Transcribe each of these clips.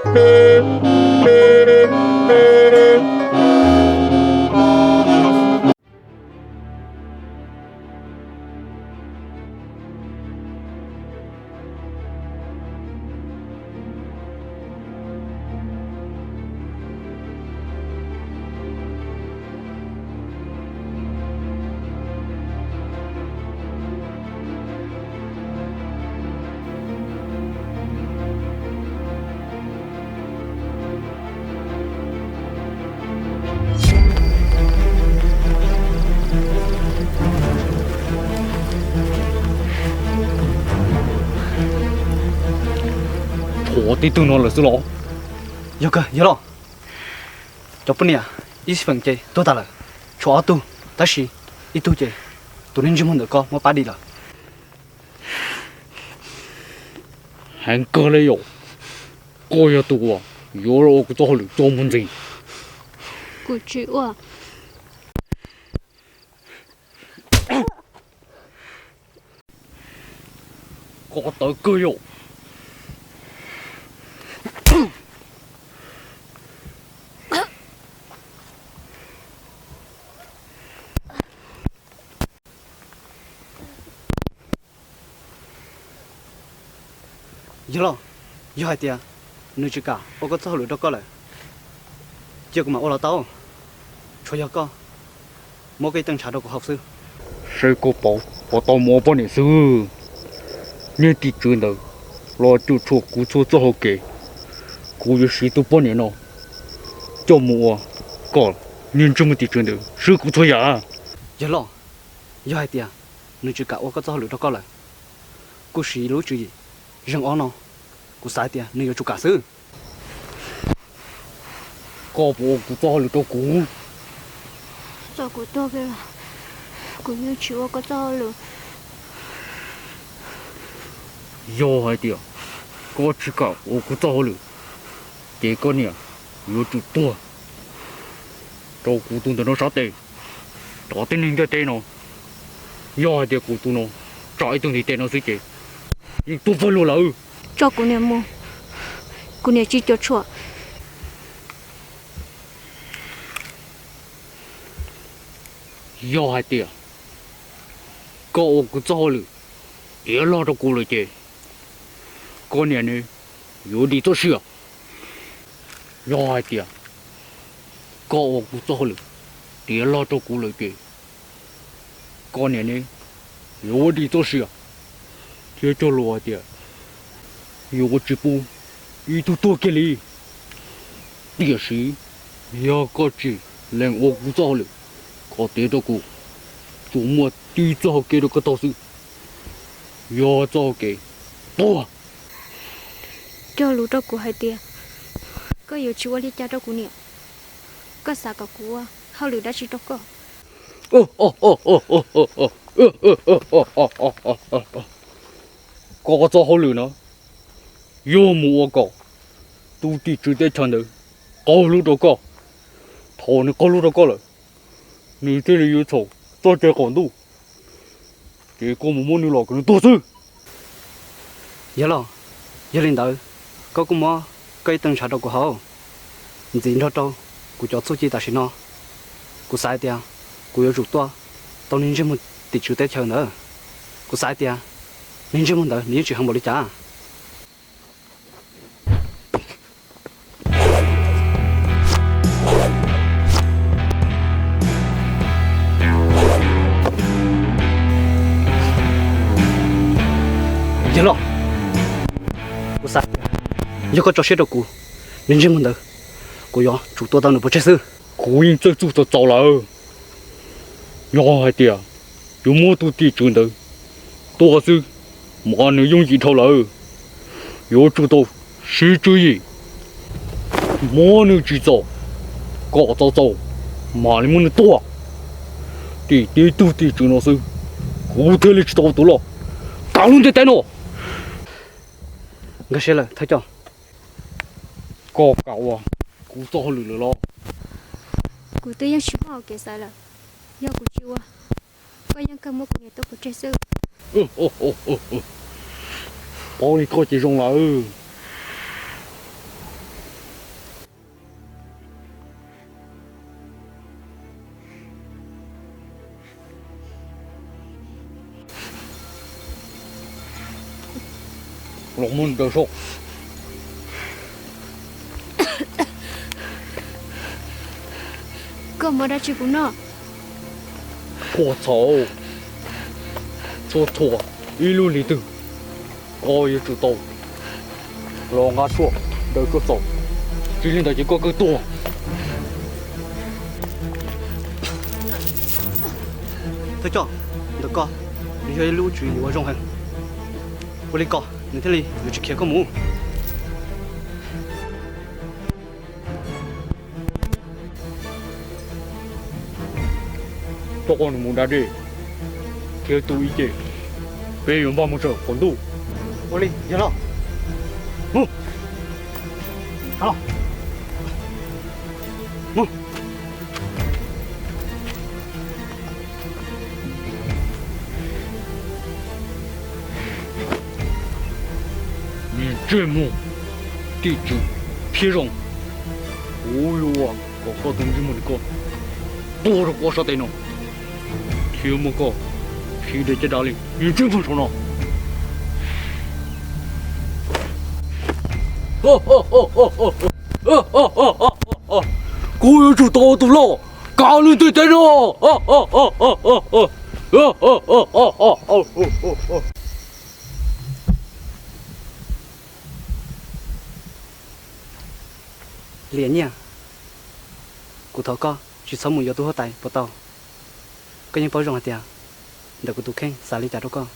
Thaum tib tug no lawm xwb los? Yog kawg yog los. Cov poj niam ib feem ces tuag tas lawm, tshuav ob tug, tab sis ib tug ces tus neeg ntsej muag ntawm koj muab pab dim lawm. Heev kawg li yom, koj yog tus uas yuav los ua kuv txoj hauj lwm txuas mus ntxiv. Kuv tsis ua. Koj tawv kawg yom. Yog los, yog hais tias nws tsis kam ua koj txoj hauj lwm rau koj lawm, cia kuv mam ua los tau. Tshuav yog koj muab koj ib teev ntshav rau kuv haus xwb. Seb koj puas tau mus ua poj niam xwb. Niag tim tswv ntawd los cuam tshuam kuv txhua txoj hauv kev, kuv yuav siv tus poj niam no coj mus ua kom niag ntsej muag tim tswv ntawd swb kuv txhua yam. Yog los, yog hais tias nws tsis kam ua koj txoj hauj lwm rau koj lawm, kuj siv lub tswv yim zeeg ob no, kuv xav hais tias nws yuav tsum kam xwb. Koj puas ua kuv txoj hauj lwm rau kuv? Txawm kuv tuag kiag los kuv yeej tsis ua koj txoj hauj lwm. Yog hais tias koj tsis kam ua kuv txoj hauj lwm, ces koj niam yuav tsum tuag rau kuv tus ntawm no sab tes, rov tib neeg ntiaj teb no. Yog hais tias kuv tus no tsam ib tug ntiv tes no xwb ces yeej tuag pawg lug lawm. Tso kuv niam mus, kuv niam tsis cuam tshuam. Yog hais tias koj ua kuv txoj hauj lwm tiav log rau kuv lawm ces koj niam ne yuav dim txoj sia. Yog hais tias koj ua kuv txoj hauj lwm tiav log rau kuv lawm ces koj niam ne yuav ua dim txoj sia, thiab cog lus hais tias yuav ua tsis pub ib tug tuag kiag li. Tiam sis yog koj tsis lees ua kuv txoj hauj lwm kom tiav rau kuv, tsuas muaj tib txoj hau kev rau koj taug xwb, yog txoj hau kev tuag. Cog lus rau kuv hais tias koj yuav tsis ua li cas rau kuv niam. Koj xav kom kuv ua hauj lwm dab tsi rau koj? Koj txoj hauj lwm no yog mus ua kom tus tim tswv teb chaws ntawd qaug hlub rau koj. Thaum nws qaug hlub rau koj lawm, nws thiaj li yuav txhaum txoj cai qaum ntuj, ces koj mus muab nws los kom nws tuag xwb. Yog los, yog li ntawd koj kuj muab koj ib teev ntshav rau kuv haus, ntxiv nrog rau kuv cov txuj ci tam sim no. Kuv xav hais tias kuv yuav tsum tua tau niag ntsej muag tim tswv teb chaws ntawd. Kuv xav hais tias niag ntsej muag ntawd nws yeej tsis heev npaum li cas. Yog los, kuv xav tias yog koj tso siab rau kuv, niag ntsej muag ntawd kuv yuav tsum tua tau nws pov tseg xwb. Kuv yeej txawj txuj txaus txaus lawm. Yog hais tias yuav muab tus tim tswv ntawd tua xwb, mas nws yooj yim dhau lawm. Yuav tsum tau siv tswv yim, muab nws tsim txom kom txaus txaus, mam li muab nws tua. Tim tib tug tim tswv no xwb, kuv thiaj li tsis tau tus loj kav lub ntiaj teb no. Nkag siab lawm thawj coj. Koj kam ua kuv txoj hauj lwm lawm los? Kuv twb yeej tsis muaj hauv kev xaiv lawm. Yog kuv tsis ua, koj yeej kawg muab kuv niam tua pov tseg xwb. Paub li koj ces zoo lawm. Los muab nws daws soj. Koj muab dab tsi kuv noj? Txhua txhaum, txhua txhua ib lub hlis twg koj yuav tsum tau los nqa tshuaj daws tshuaj txhaum, tsis li ntawd ces koj kawg tuag. Thawj coj, ntawm koj nws yog ib lub tswv yim uas zoo heev, ua li ko nws thiaj li yuav tsis khiav koj mus. Coj koj nws mus da dej, khiav tu ib ce, peb yuav npaj mus tsaws qaum ntuj. Ua li yog los. Mus, mus. Niag ntsej muag, tib tug phiab zoo, kuv yuav ua kom koj tus ntsej muag li koj tuag rau kuv sab tes no, thiab muab koj khi rau caj dab li niag ntsej muag saum no. Kuv yuav tsum tau tus loj kav lub ntiaj teb no. Liam Nyiaj, kuv thov koj tsis txhob mus yuav tus huab tais puas tau? Koj yeej paub zoo hais tias ntawm kuv tus kheej xav li cas rau koj.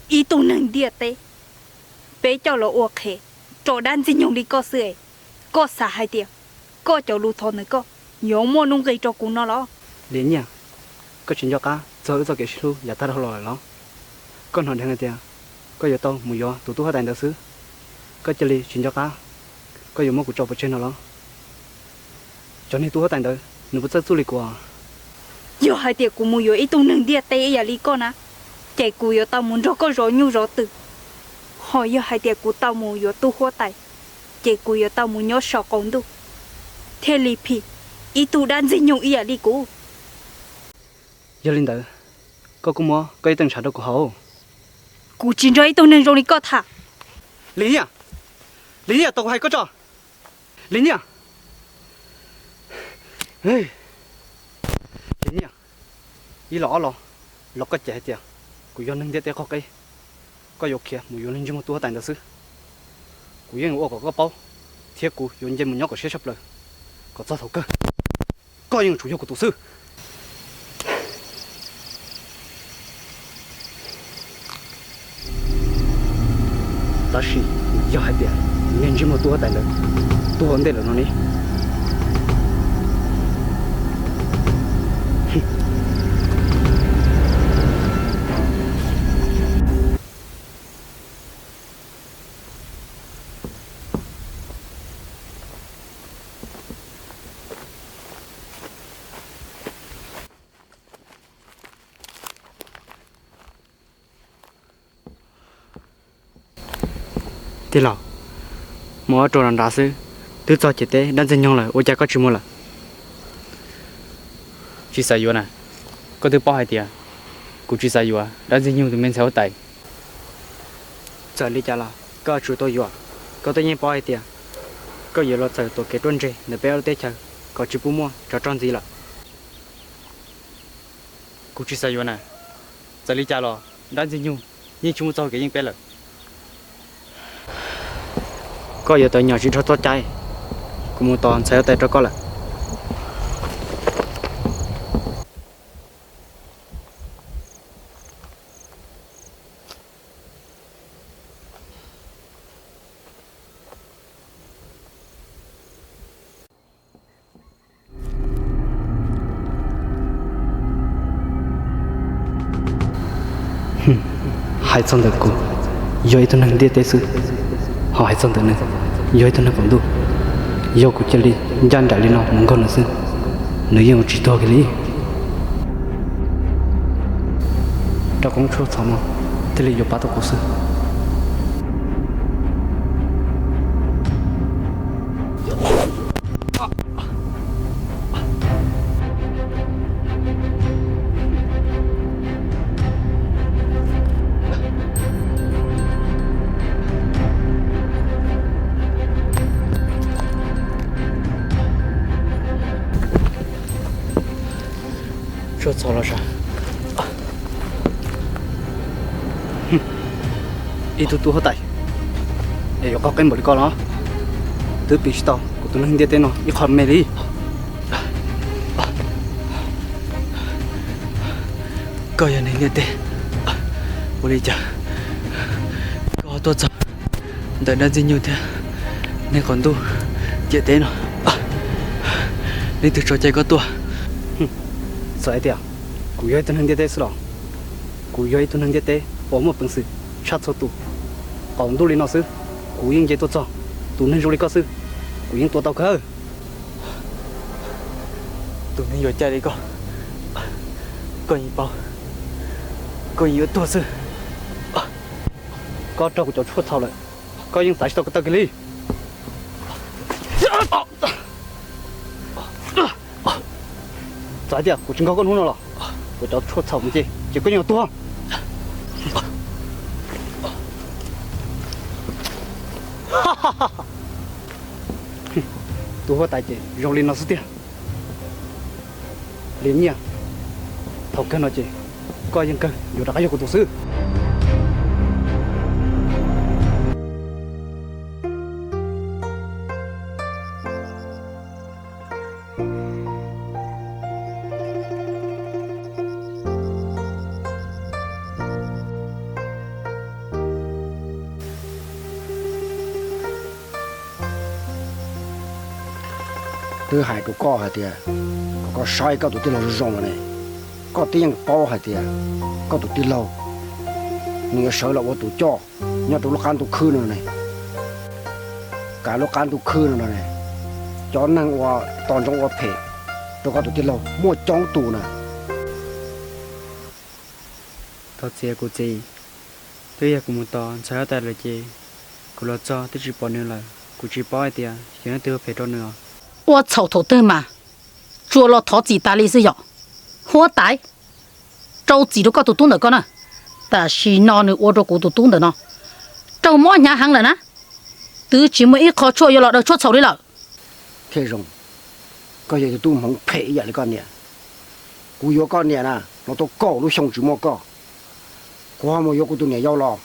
Ib tug neeg ntiaj teb, peb coj los ua qhev rau dab ntxwg nyoog li koj xwb es, koj xav hais tias koj cov lus thov ntawm koj yuav muaj nuj nqis rau kuv no los? Liam Nyiaj, koj tsis nco qab txog wb txoj kev sib hlub yav tag dhau los lawm los? Koj hnov dheev hais tias koj yuav tau mus yuav tus tub huab tais ntawd xwb, koj cia li tsis nco qab, koj yuav muab kuv tso pov tseg no los? Cov niag tub huab tais ntawd nws puas txawj txuj li kuv? Yog hais tias kuv mus yuav ib tug neeg ntiaj teb ib yam li koj na, ces kuv yuav tau mus nrog koj zov nyuj zov twm. Ho yog hais tias kuv tau mus yuav tub huab tais, ces kuv yuav tau mus nyob saum qaum ntuj, thiaj li phim ib tug dab ntxwg nyoog ib yam li kuv. Yog li ntawd, koj kuj muab koj ib teej ntshav rau kuv haus. Kuv tsis nrog ib tug neeg zoo li koj tham. Liam Nyiaj, Liam Nyiaj, tau kuv hais koj tso. Liam Nyiaj, Liam Nyiaj, ib los ob los, los koj cem hais tias kuv yog neeg ntiaj teb qoj qeb, koj yuav khiav mus yuav niag ntsej muag tub huab tais ntawd xwb. Kuv yeej ua kom koj paub, thiab kuv yuav nce mus nyob kom siab tshaj plaws, kom txog thaum kawg koj yeej tsum yog kuv tus xwb. Tab sis yog hais tias niag ntsej muag tub huab tais ntawd tuag ua ntej lawm no ne? Tij laug, mus ob rau nrad nrad xwb, twb txog ciam teb dab ntxwg nyoog lawm ua cas koj tsis mus lawm? Tsis xav yuav na. Koj twb paub hais tias kuv tsis xav yuav dab ntxwg nyoog tus me ntxhais huab tais. Txawm li cas los koj yuav tsum tau yuav. Koj twb yeej paub hais tias koj yuav los txawm tuam kev ruaj ntseg ntawm peb ob lub teb chaws kom tsis pub muaj tsov rog ntxiv lawm. Kuv tsis xav yuav na. Txawm li cas los dab ntxwg nyoog yeej tsis muaj txoj hau kev yeej peb lawm. Koj yuav tau nyom tsis raug txoj cai. Kuv mus tos ntxhais huab tais rau koj lawm. Hais txog ntawm kuv, yog ib tug neeg ntiaj teb xwb, ho hais txog ntawm nws, yog ib tug neeg qaum ntuj. Yog kuv cia li ncaj nraim li no mus nkaug nws xwb, nws yeej yuav tsis tuag kiag li. Rau qoob tshuaj txhaum no thiaj li yuav pab tau kuv xwb. Txog los sav. Ib tug tub huab tais, es yuav qaug qeb npaum li koj los twb piv tsis tau kuv tus neeg ntiaj teb no ib qho me li. Koj yog neeg ntiaj teb, ua li cas koj tuaj txog ntawm dab ntxwg nyoog thiab neeg qaum ntuj ciam teb no? Leej twg tso cai koj tuaj? Txawm hais tias kuv yog ib tug neeg ntiaj teb xwb los kuv yog ib tug neeg ntiaj teb uas muaj peev xwm tshaj txhua tus. Qaum ntuj li no xwb, kuv yeej nce tuaj txog. Tus neeg zoo li koj xwb, kuv yeej tua tau kawg. Tus neeg yuav cai li koj, koj yeej paub, koj yeej yuav tuag xwb. Koj raug kuv cov tshuaj txhaum lawm, koj yeej xav tsis tau ko taw kiag li. Txawm hais tias kuv tsis nkaug koj hnub no los, kuv cov tshuaj txhaum mus ces ces koj yeej yuav tuag. Tus huab tais ces zoo li no xwb tiag. Liam Nyiaj, thaum kawg no ces koj yeej kawg yuav rov qab yog kuv tus xwb. Twb hais rau koj hais tias kom koj saib koj tus tij laug zoo zoo los ne, koj twb yeej paub hais tias koj tus tij laug nws yuav sawv los ua tus coj nyob rau lub qab ntuj khwb no ne. Kav lub qab ntuj khwb no no ne, cov neeg uas tos ntsoov ua phem rau koj tus tij laug muaj coob tus na. Thov txim kuv txiv, twb yog kuv mus tos ntxhais huab tais lawm ces kuv los txog twb tsis pom nws lawm, kuv tsis paub hais tias yog leej twg ua phem rau nws os. Ua txhaum thaum twg mas tsuas los thov txim tas li xwb yom. Huab tais, rau txim rau koj tus tub ntawm koj na. Tam sim no nws ua rau kuv tus tub ntawm no raug mob hnyav heev lawm na. Twb tsis muaj ib qho tshuaj yuav los daws tshuaj txhaum li lawm. Thiaj zoo, koj yog tus tub hmoov phem ib yam li koj niam. Kuv yuav koj niam na los tau kaum lub xyoo tsis muaj koj. Kuv ho mus yuav kuv tus niam yau los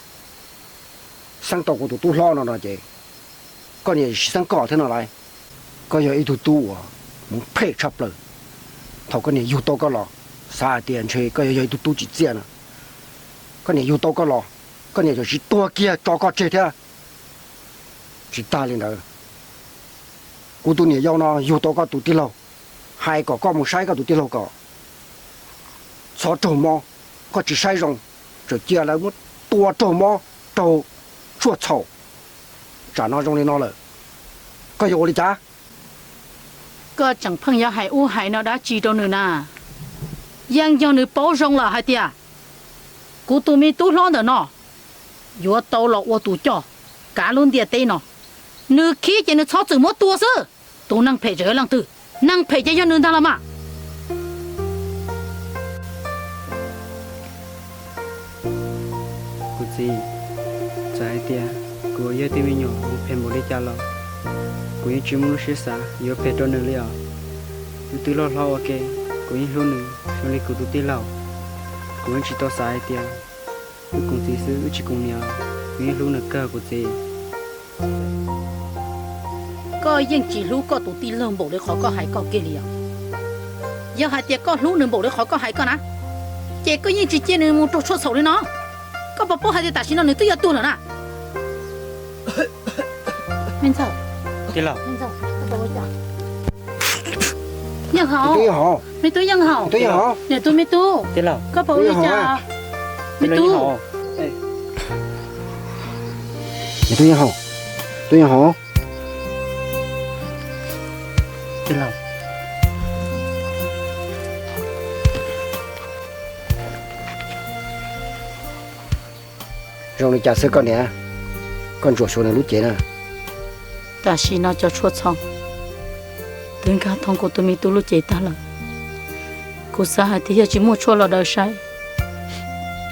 xeeb tau kuv tus tub hlob no no ces koj niam tsis xeeb koj thiab no lauj. Koj yog ib tug tub uas hmoov phem tshaj plaws. Thaum koj niam yug tau koj los, xav hais tias ntshe koj yog ib tug tub tsim txiaj no. Koj niam yug tau koj los, koj niam tseem tsis tuag kiag tso koj tseg thiab. Tsis tag li ntawd, kuv tus niam yau no yug tau koj tus tij laug, hais kom koj mus saib koj tus tij laug kom txhob raug mob, koj tsis saib zoo, tseem cia lawv muab tua raug mob raug tshuaj txhaum. Tsam no zoo li no lawm, koj yuav ua li cas? Koj tseem pheej yuav hais ub hais no dab tsi rau nws na? Yeej yog nws paub zoo lawm hais tias kuv tus me tub hlob ntawm no yuav tau los ua tus coj kav lub ntiaj teb no. Nws khib ces nws txhob txwm muab tua xwb. Tus neeg phem tseem yog leej twg? Neeg phem ces yog nws ntag los mas. Kuv txiv, txawm hais tias kuv yog tib me nyuam mus phem npaum li cas los kuv yeej tsis muaj lub siab xav yuav phem rau nws li os. Wb twb loj hlob ua ke, kuv yeej hlub nws zoo li kuv tus tij laug. Kuv yeej tsis tau xav hais tias wb koom txiv xwb wb tsis koom niam, kuv yeej hlub nws kawg kuv txiv. Koj yeej tsis hlub koj tus tij laug npaum li qhov koj hais koj kiag li os. Yog hais tias koj hlub nws npaum li qhov koj hais koj na, ces koj yeej tsis cia nws mus raug tshuaj txhaum li no. Koj puas paub hais tias tam sim no nws twb yuav tuag lawm na? Me ntxawg, tij laug, me ntxawg, koj puas ua cas? Yeej haus. Me tub Yeej haus. Niam tub, me tub, tij laug, koj puas ua li cas? Me tub, me tub Yeej haus, tub Yeej haus. Tij laug, zoo li cas xwb koj niam? Koj ntsuam xyuas nws lub cev na. Tam sim no cov tshuaj txhaum twb nkag thoob kuv tus me tub lub cev tag lawm. Kuv xav hais tias yog tsis muaj tshuaj los daws saib,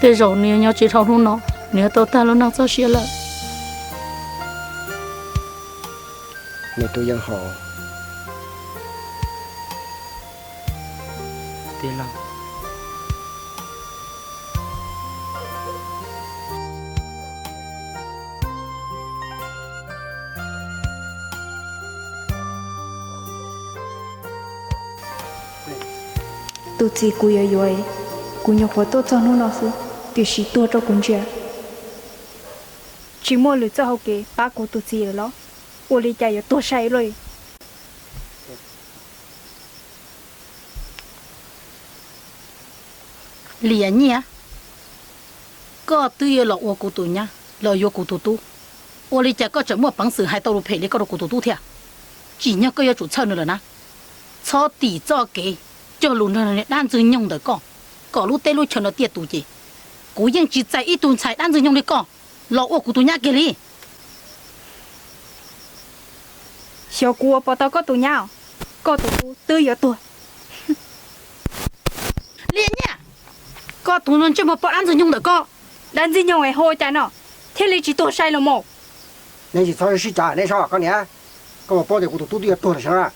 tej zaum nws yuav nyob tsis dhau hnub no, nws yuav tau tag lub neej txoj sia lawm. Me tub Yeej haus. Tij laug, Tus txiv kuv yuav yuav, kuv nyuam qhuav tuaj txog hnub no xwb, tiam sis tuag rau kuv ntsia. Tsis muaj lwm txoj hau kev pab kuv tus txiv lawm los? Ua li cas yuav tuag sai luaj? Liam Nyiaj, koj twb yuav los ua kuv tus nyab los yuav kuv tus tub, ua li cas koj tseem muaj peev xwm hais tau lus phem li koj rau kuv tus tub thiab? Tsim nyog koj yuav tsum txhawj nws lawm na. Txhob tim txoj kev cog lus nrog niag dab ntxwg nyoog ntawm koj, kom lub teb lub chaw no tiaj tus ces kuv yeej tsis txais ib tug ntxhais dab ntxwg nyoog li koj los ua kuv tus nyab kiag li. Xyov kuv ua puas tau koj tus nyab, koj tus tub twb yuav tuag. Liam Nyiaj, koj tus no ntsej muag poj dab ntxwg nyoog ntawm koj, dab ntxwg nyoog es hu ua cas no thiaj li tsis tuag sai los mas? Neb tsis txhob sib cav, neb soj koj niam, koj puas paub tias kuv tus tub twb yuav tuag lawm sas?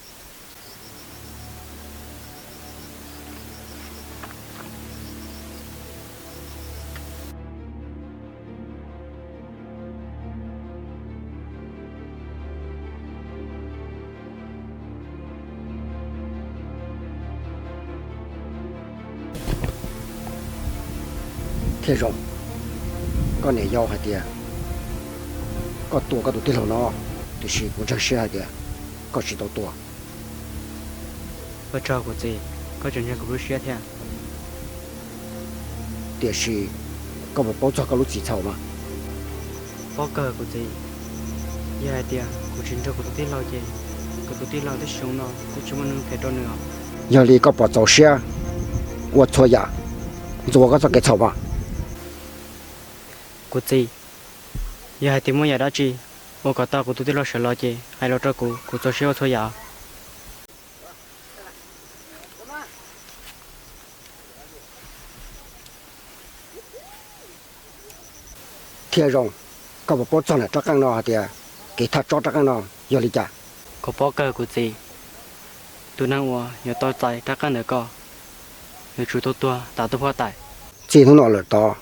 Thiaj Zoo, koj niam yau hais tias koj tua koj tus tij laug no, tiam sis kuv ntseeg siab hais tias koj tsis tau tua. Ua tsaug kuv txiv, koj tseem ntseeg kuv lub siab thiab. Tiam sis koj puas paub txog koj lub txim txhaum mas? Paub kawg kuv txiv. Yog hais tias kuv tsis nrog kuv tus tij laug ces kuv tus tij laug twb zoo no twb tsis muaj neeg phem rau nws os. Yog li koj puas txaus siab ua txhua yam ntxuav koj txoj kev txhaum mas? Kuv txiv, yog hais tias muaj yam dab tsi uas kom tau kuv tus tij laug sawv los ces hais los rau kuv, kuv txaus siab ua txhua yam. Thiaj Zoo, koj puas paub txog ntawm rab qeej no hais tias kev thaj tsob rab qeej no yog li cas? Kuv paub kawg kuv txiv. Tus neeg uas yuav tau txais rab qeej ntawm ko yuav tsum tau tuag tas tub huab tais. Txij hnub no lawm tod,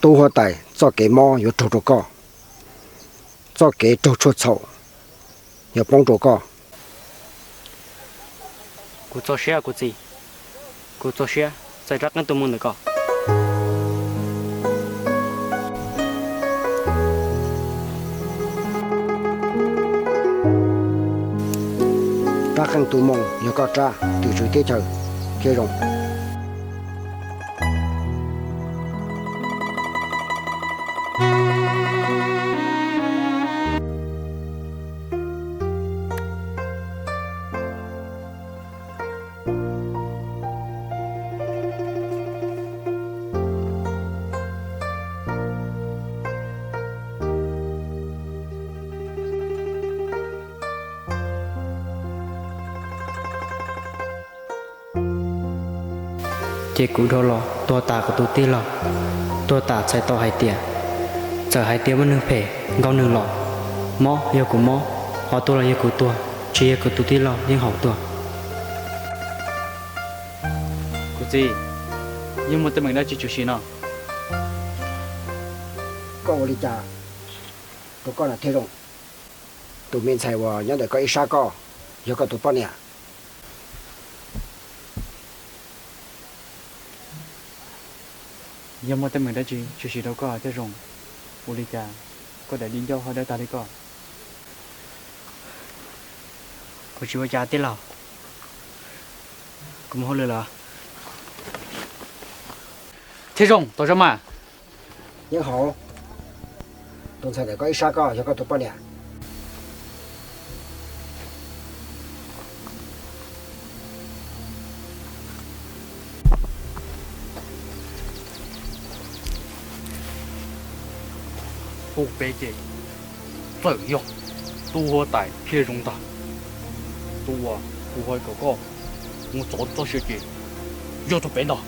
tub huab tais txoj kev mob yuav raug rau koj, txoj kev raug tshuaj txhaum yuav poob rau koj. Kuv txaus siab kuv txiv, kuv txaus siab txais rab qeej tu moo ntawm ko. Rab qeej tu moo yog koj rab, tus tswv teb chaws Thiaj Zoo. Ces kuv dhau los tuag tas kuv tus tij laug, tuag tas txhais tau hais tias, txawm hais tias muaj neeg phem nkaug nws los, mob yog kuv mob, ho tuag los yog kuv tuag, tsis yog kuv tus tij laug yeej haum tuag. Kuv txiv, yeej muaj teeb meem dab tsi tshwm sim no? Koj ua li cas rau koj na Thiaj Zoo? Tus me ntxhais uas nyob ntawm koj ib sab ko yog koj tus poj niam. Yog muaj teeb meem dab tsi tshwm sim rau koj Thiaj Zoo? Ua li cas koj daim di ncauj ho dawb tag li koj? Kuv tsis ua cas tij laug, kuv mus hauj lwm lawm. Thiaj Zoo, tau zab mas. Yeej haum. Tus ntxhais ntawm koj ib sab ko yog koj tus poj niam. Tus peb ces txawm yog tub huab tais Thiaj Zoo ntag. Tus uas kuv hais kom koj mus txov txoj sia ces yog tus peb ntag.